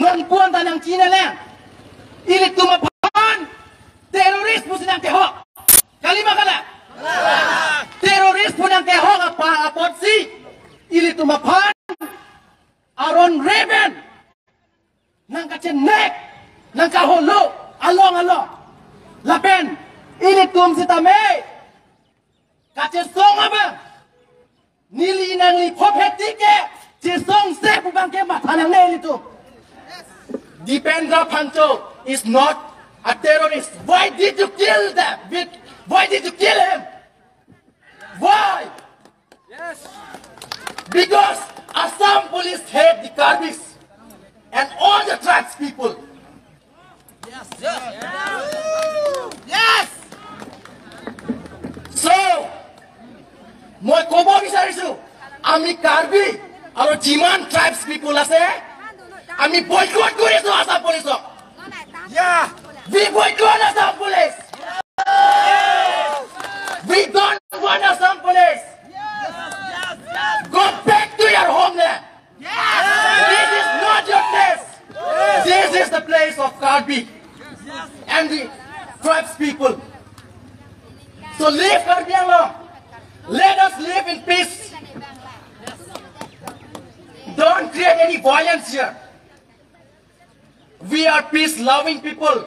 Non kuan ta nang China lang. Ili tumapan terrorist po sinang keho. Kalima kala. Terrorist po nang keho apa apot si. Ili tumapan aron Raven nang kachenek nang kaholo along along. Lapen ili tum si tame kache song apa nili nang li khop hetike che song se pu bang ke matha nang ne ili tum. Dipendra Pancho is not a terrorist. Why did you kill them? Why did you kill him? Why? Yes. Because Assam police hate the Karbis and all the tribes people. Yes. Yes. Yes. So, মই ক'ব বিচাৰিছো আমি কাৰ্বি আৰু যিমান tribes পিপুল আছে আমি boycott কৰিছো আছাম পুলিচক। Yeah. We boycott Assam police. We don't want Assam police. Yes. Yes. Yes. Go back to your homeland. Yes. This is not your place. This is the place of Karbi Yes. and the tribes people. So leave Karbi alone. Let us live in peace. Don't create any violence here. We are peace-loving people.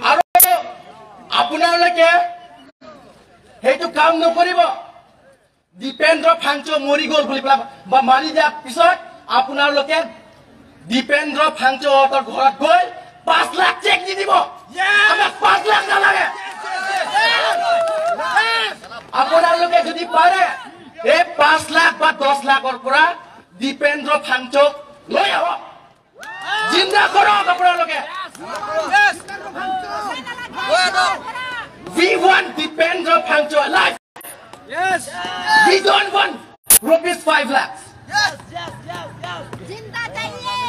আৰু আপোনালোকে সেইটো কাম নকৰিব। দীপেন্দ্ৰ ফাংচো মৰি গ'ল বুলি পেলাই বা মাৰি দিয়াৰ পিছত আপোনালোকে দীপেন্দ্ৰ ফাংচোহঁতৰ ঘৰত গৈ 5 লাখ চেক দি দিব। আমাক 5 লাখ নালাগে। আপোনালোকে যদি পাৰে এই 5 লাখ বা 10 লাখৰ পৰা দীপেন্দ্ৰ ফাংচোক লৈ আহক, জিন্দা কৰক আপোনালোকে। Yes. We want Dipendra Phangcho alive. Yes. We don't want ₹5 lakhs. Yes. Yes. Yes. Yes. जिंदा चाहिए।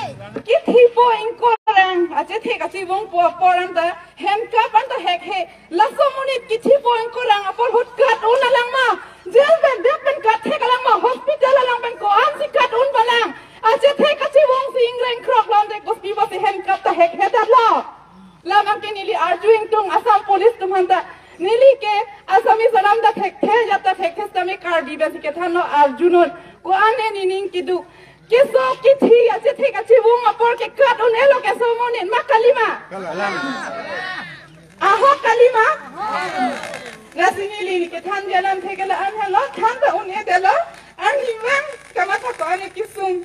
Ki thi po ingkorang ache the ka chibong po porang ta hem ka pan ta hek he laso munit ki thi po ingkorang apor hut kat un alang ma jail ben dep ben kat the kalang ma hospital alang ben ko an si kat un balang ache the ka chibong si ingreng krok lon de ko pi si hem ka ta hek he dat lo lam ang ke nili arguing tung Assam police tumhanta nili ke Assami salam da thek the jata thek the stami karbi basi ke thano arjunot ko ane nining kidu keso kithi ache thek ache bung apor ke kat un elo ke somonin ma kalima aho kalima nasinili ni ke than jalan thekela an halo than ta un edela an hiwang kamata ko ane kisung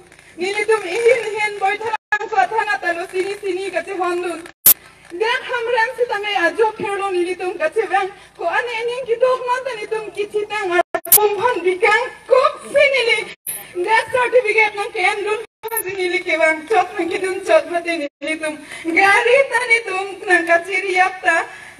nili tum ihin hin boy thang ko thana talo sini sini kache hondun দেখ হামরান সি তামে আজো ফেরো নিলি তুম কাছে ব্যাং কো আনে Ning কি দোক না তানি তুম কিছি তাং আর পুমভান বিকাং কোপ সিনিলি ডেথ সার্টিফিকেট নং কেন দুন সিনিলি কে ব্যাং চত নং কি দুন চত মতে নিলি তুম গাড়ি তানি তুম নং কাছে রিয়াপ্তা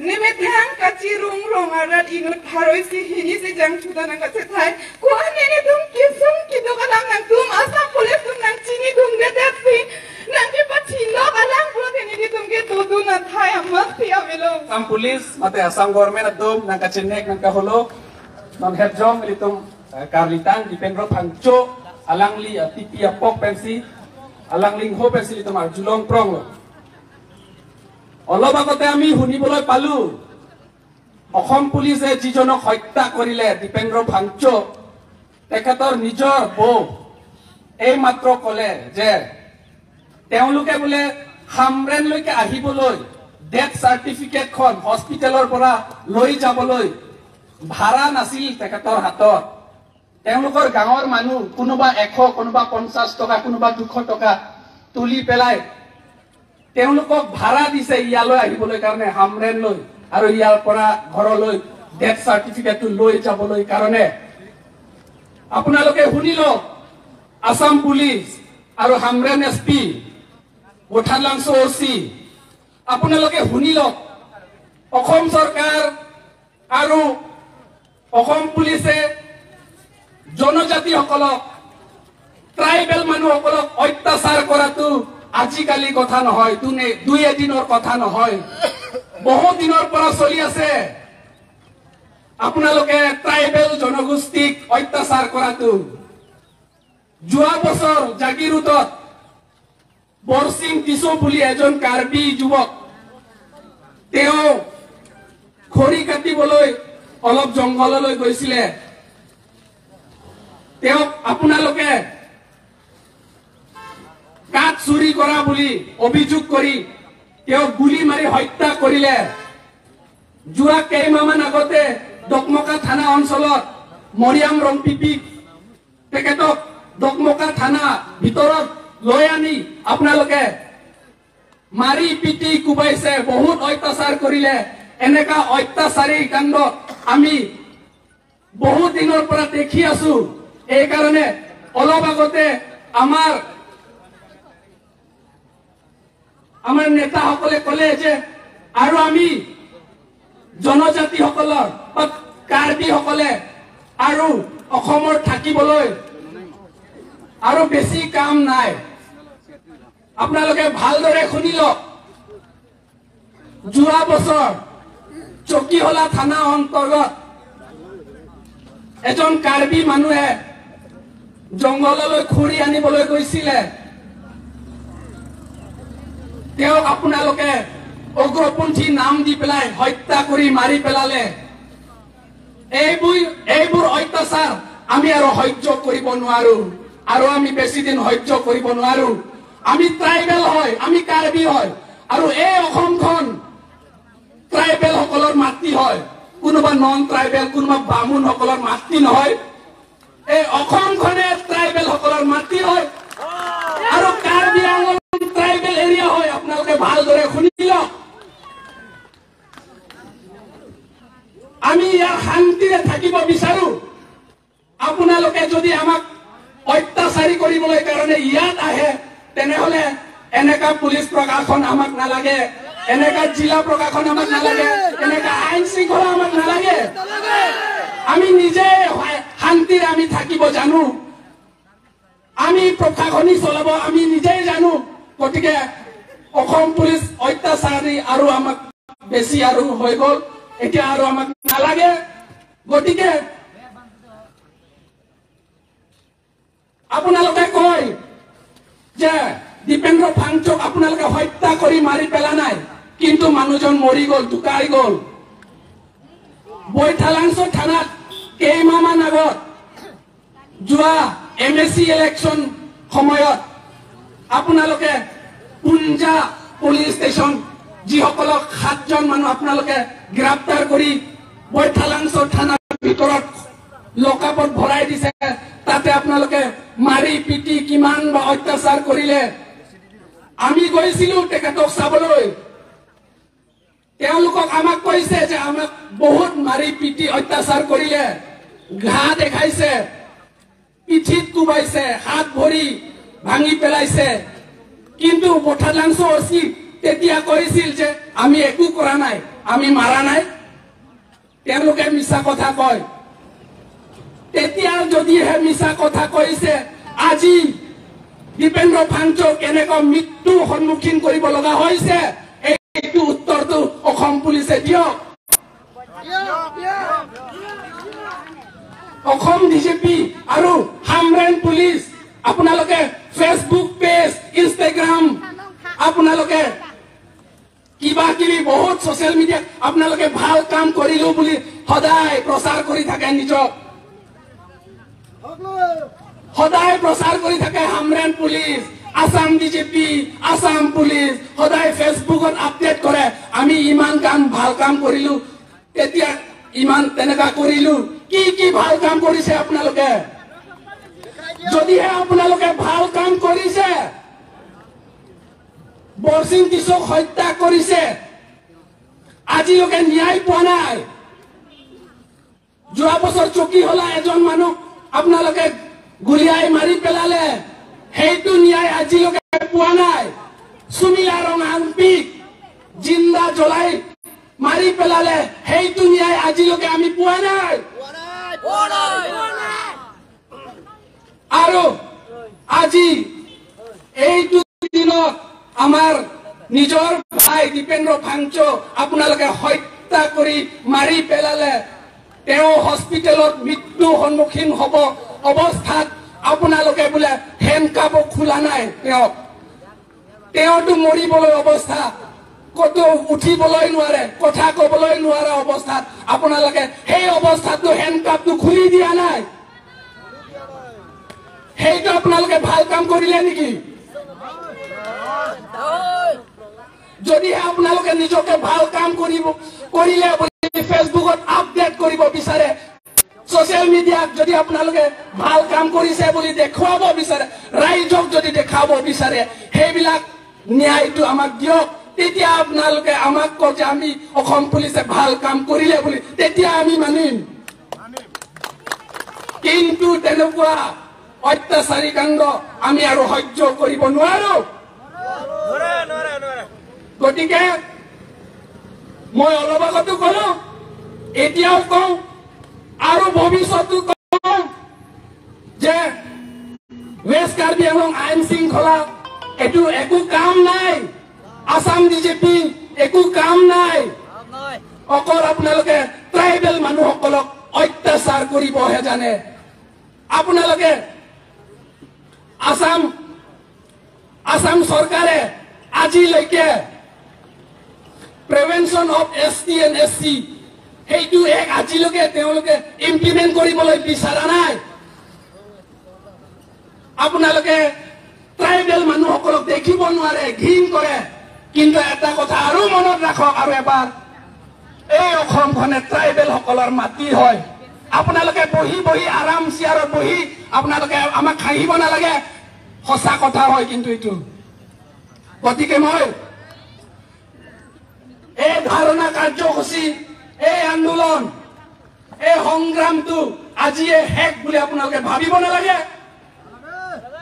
নিমে থাং কাছে রুং রং আরাত ইনুত ভারই সি হিনি সি জাং ছুদা নং কাছে থাই কো আনে নি তুম কিসুম কি দোকানাম নং তুম আসাম পুলিশ তুম নং চিনি তুম দে দেখ সি nang ki pachino kalang pro tini tum ke tudu na thai amas ti amelo. Assam Police mate Assam Government adom nang kachinek nang kaholo non herjong litum karlitang Dipendro Phangcho alang li tipi apok pensi alang ling ho pensi litum arjulong prong lo। অলপ আগতে আমি শুনিবলৈ পালো, অসম পুলিচে যিজনক হত্যা কৰিলে দীপেন্দ্ৰ ফাংচো, তেখেতৰ নিজৰ বৌ এইমাত্ৰ ক'লে যে তেওঁলোকে বোলে হামৰেনলৈকে আহিবলৈ, ডেথ চাৰ্টিফিকেটখন হস্পিটেলৰ পৰা লৈ যাবলৈ ভাড়া নাছিল তেখেতৰ হাতত। তেওঁলোকৰ গাঁৱৰ মানুহ কোনোবা 100, কোনোবা 50 টকা, কোনোবা 200 টকা তুলি পেলাই তেওঁলোকক ভাড়া দিছে ইয়ালৈ আহিবলৈ কাৰণে, হামৰেনলৈ আৰু ইয়াৰ পৰা ঘৰলৈ ডেথ চাৰ্টিফিকেটটো লৈ যাবলৈ কাৰণে। আপোনালোকে শুনি লওক, আছাম পুলিচ আৰু হামৰেন এছ পি, গোঠালাংছ' অ' চি, আপোনালোকে শুনি লওক, অসম চৰকাৰ আৰু অসম পুলিচে জনজাতিসকলক, ট্ৰাইবেল মানুহসকলক অত্যাচাৰ কৰাটো আজিকালি কথা নহয়, দুই এদিনৰ কথা নহয়, বহু দিনৰ পৰা চলি আছে। আপোনালোকে ট্ৰাইবেল জনগোষ্ঠীক অত্যাচাৰ কৰাটো। যোৱা বছৰ জাগিৰোডত বৰসিং টিছো বুলি এজন কাৰ্বি যুৱক, তেওঁ খৰি কাটিবলৈ অলপ জংঘললৈ গৈছিলে। তেওঁক আপোনালোকে কাঠ চুৰি কৰা বুলি অভিযোগ কৰি তেওঁক গুলি মাৰি হত্যা কৰিলে। যোৱা কেইমাহমান আগতে ডকমকা থানা অঞ্চলত মৰিয়াম ৰংপিপিক তেখেতক ডকমকা থানা ভিতৰত লৈ আনি আপোনালোকে মাৰি পিটি কোবাইছে, বহুত অত্যাচাৰ কৰিলে। এনেকা অত্যাচাৰী কাণ্ড আমি বহুত দিনৰ পৰা দেখি আছো। এইকাৰণে অলপ আগতে আমাৰ আমাৰ নেতাসকলে ক'লে যে আৰু আমি জনজাতিসকলৰ বা কাৰ্বিসকলে আৰু অসমৰ থাকিবলৈ আৰু বেছি কাম নাই। আপোনালোকে ভালদৰে শুনি লওক। যোৱা বছৰ চকীহলা থানা অন্তৰ্গত এজন কাৰ্বি মানুহে জংঘললৈ খৰি আনিবলৈ গৈছিলে। তেওঁক আপোনালোকে উগ্ৰপন্থী নাম দি পেলাই হত্যা কৰি মাৰি পেলালে। এইবোৰ অত্যাচাৰ আমি আৰু সহ্য কৰিব নোৱাৰো, আৰু আমি বেছি দিন সহ্য কৰিব নোৱাৰো। আমি ট্ৰাইবেল হয়, আমি কাৰ্বি হয়, আৰু এই অসমখন ট্ৰাইবেল সকলৰ মাতৃ হয়, কোনোবা নন ট্ৰাইবেল কোনোবা বামুণ সকলৰ মাতৃ নহয়। এই অসমখনে ট্ৰাইবেল সকলৰ মাতৃ হয় আৰু কাৰ্বি আংলং ট্ৰাইবেল এৰিয়া হয়। আপোনালোকে ভালদৰে শুনি লওক। আমি ইয়াৰ শান্তিৰে থাকিব বিচাৰো। আপোনালোকে যদি আমাক অত্যাচাৰী কৰিবলৈ কাৰণে ইয়াত আহে, তেনেহলে এনেকা পুলিচ প্ৰশাসন আমাক নালাগে, এনেকা জিলা প্ৰশাসন আমাক নালাগে, এনেকা আইন শৃংখলা আমাক নালাগে। আমি নিজে শান্তিৰে আমি থাকিব জানো, আমি প্ৰশাসনিক চলাব আমি নিজেই জানো। গতিকে অসম পুলিচ অত্যাচাৰী আৰু আমাক বেছি আৰু হৈ গ'ল, এতিয়া আৰু আমাক নালাগে। গতিকে আপোনালোকে কয় যে দীপেন্দ্ৰ ফাংচক আপোনালোকে হত্যা কৰি মাৰি পেলা নাই, কিন্তু মানুহজন মৰি গ'ল, ঢুকাই গ'ল। বৈঠালাংছ থানাত কেইমাহমান আগত যোৱা এম এ চি ইলেকশ্যন সময়ত আপোনালোকে পুঞ্জা পুলিচ ষ্টেচন যিসকলক 7জন মানুহ আপোনালোকে গ্ৰেপ্তাৰ কৰি বৈঠালাংছ থানাৰ ভিতৰত লকআপত ভৰাই দিছে, তাতে আপোনালোকে মাৰি পিটি কিমান বা অত্যাচাৰ কৰিলে। আমি গৈছিলো তেখেতক চাবলৈ, তেওঁলোকক আমাক কৈছে যে আমাক বহুত মাৰি পিটি অত্যাচাৰ কৰিলে, ঘাঁ দেখাইছে, পিঠিত কোবাইছে, হাত ভৰি ভাঙি পেলাইছে। কিন্তু বৈঠালাংছ অচি তেতিয়া কৈছিল যে আমি একো কৰা নাই, আমি মাৰা নাই। তেওঁলোকে মিছা কথা কয়। তেতিয়া যদিহে মিছা কথা কৈছে, আজি দীপেন্দ্ৰ ফাংচক কেনেকুৱা মৃত্যু সন্মুখীন কৰিব লগা হৈছে, এইটো উত্তৰটো অসম পুলিচে দিয়ক। অসম বিজেপি আৰু হামৰেন পুলিচ, আপোনালোকে ফেচবুক পেজ, ইনষ্টাগ্ৰাম, আপোনালোকে কিবা কিবি বহুত ছচিয়েল মিডিয়াত আপোনালোকে ভাল কাম কৰিলো বুলি সদায় প্ৰচাৰ কৰি থাকে, নিজক সদায় প্ৰচাৰ কৰি থাকে। Hamren police, Assam BJP, Assam police সদায় ফেচবুকত আপডেট কৰে, আমি ইমান কাম ভাল কাম কৰিলো, তেতিয়া ইমান তেনেকা কৰিলো। কি কি ভাল কাম কৰিছে আপোনালোকে? যদিহে আপোনালোকে ভাল কাম কৰিছে, বৰসিং টিছক হত্যা কৰিছে, আজিলৈকে ন্যায় পোৱা নাই। যোৱা বছৰ চকীহলা এজন মানুহ আপোনালোকে গুলিয়াই মাৰি পেলালে, সেইটো ন্যায় আজিলৈকে পোৱা নাই। সুমিলা ৰঙাংপিক জিন্দা জ্বলাই মাৰি পেলালে, সেইটো ন্যায় আজিলৈকে আমি পোৱা নাই। আৰু আজি এইটো দিনত আমাৰ নিজৰ ভাই দীপেন্দ্ৰ ফাংচো আপোনালোকে হত্যা কৰি মাৰি পেলালে। তেওঁ হস্পিটেলত মৃত্যু সন্মুখীন হ'ব অৱস্থাত আপোনালোকে বোলে হেণ্ডকাপো খোলা নাই তেওঁক। তেওঁতো মৰিবলৈ অৱস্থা, ক'তো উঠিবলৈ নোৱাৰে, কথা ক'বলৈ নোৱাৰা অৱস্থাত আপোনালোকে সেই অৱস্থাতো হেণ্ডকাপটো খুলি দিয়া নাই। সেইটো আপোনালোকে ভাল কাম কৰিলে নেকি? যদিহে আপোনালোকে নিজকে ভাল কাম কৰিলে বুলি ফেচবুকত আপডেট কৰিব বিচাৰে, ছচিয়েল মিডিয়াত যদি আপোনালোকে ভাল কাম কৰিছে বুলি দেখুৱাব বিচাৰে, ৰাইজক যদি দেখাব বিচাৰে, সেইবিলাক ন্যায়টো আমাক দিয়ক। তেতিয়া আপোনালোকে আমাক কওক যে আমি অসম পুলিচে ভাল কাম কৰিলে বুলি, তেতিয়া আমি মানিম। কিন্তু তেনেকুৱা অত্যাচাৰী কাণ্ড আমি আৰু সহ্য কৰিব নোৱাৰো। গতিকে মই অলপ আগতো কলো, এতিয়াও কওঁ আৰু ভৱিষ্যতো কওঁ যে ৱেষ্ট কাৰ্বি আংলং আইন শৃংখলা এইটো একো কাম নাই, আসাম বিজেপি একো কাম নাই, অকল আপোনালোকে ট্ৰাইবেল মানুহসকলক অত্যাচাৰ কৰিবহে জানে। আপোনালোকে আসাম চৰকাৰে আজিলৈকে prevention of S T and S C সেইটো এক আজিলৈকে তেওঁলোকে ইমপ্লিমেণ্ট কৰিবলৈ বিচৰা নাই। আপোনালোকে ট্ৰাইবেল মানুহসকলক দেখিব নোৱাৰে, ঘিণ কৰে। কিন্তু এটা কথা আৰু মনত ৰাখক, আৰু এবাৰ, এই অসমখনে ট্ৰাইবেলসকলৰ মাটি হয়। আপোনালোকে বহি বহি আৰাম চেয়াৰত বহি আপোনালোকে আমাক হাঁহিব নালাগে, সঁচা কথা হয় কিন্তু এইটো। গতিকে মই এই ধাৰণা কাৰ্যসূচী, এই আন্দোলন, এই সংগ্ৰামটো আজিয়ে শেষ বুলি আপোনালোকে ভাবিব নালাগে।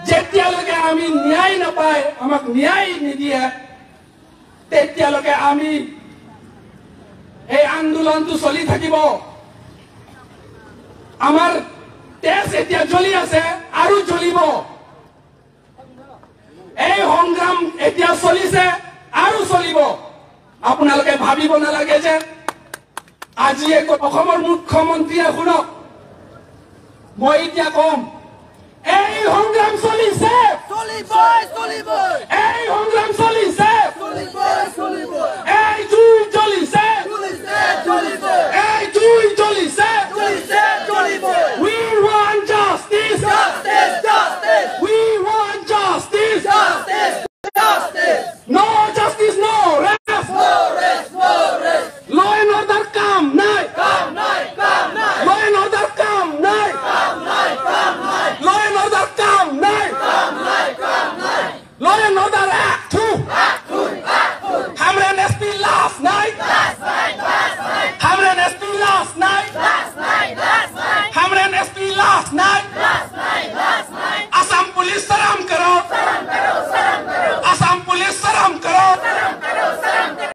যেতিয়ালৈকে আমি ন্যায় নাপায়, আমাক ন্যায় নিদিয়ে, তেতিয়ালৈকে আমি এই আন্দোলনটো চলি থাকিব। আমাৰ তেজ এতিয়া জ্বলি আছে আৰু জ্বলিব। এই সংগ্ৰাম এতিয়া চলিছে আৰু চলিব। আপোনালোকে ভাবিব নালাগে যে আজি অসমৰ মুখ্যমন্ত্ৰীয়ে শুনক, মই এতিয়া কম, এই সংগ্ৰাম চলিছে, এই সংগ্ৰাম চলিছে, এই জুই জ্বলিছে, এই জুই জ্বলিছে। We want justice. Justice, justice. We want justice. Justice, justice. No justice, no rest. No rest, no rest. Law and order কাম নাই, কাম নাই, কাম নাই। Law and order কাম নাই, কাম নাই, কাম নাই। Law and order কাম নাই, কাম নাই, কাম নাই। Law and order act 2, act 2, act 2. Hamren SP last night, last night, last night. Hamren SP last night, last night, last night. Hamren SP last night, last night, last night.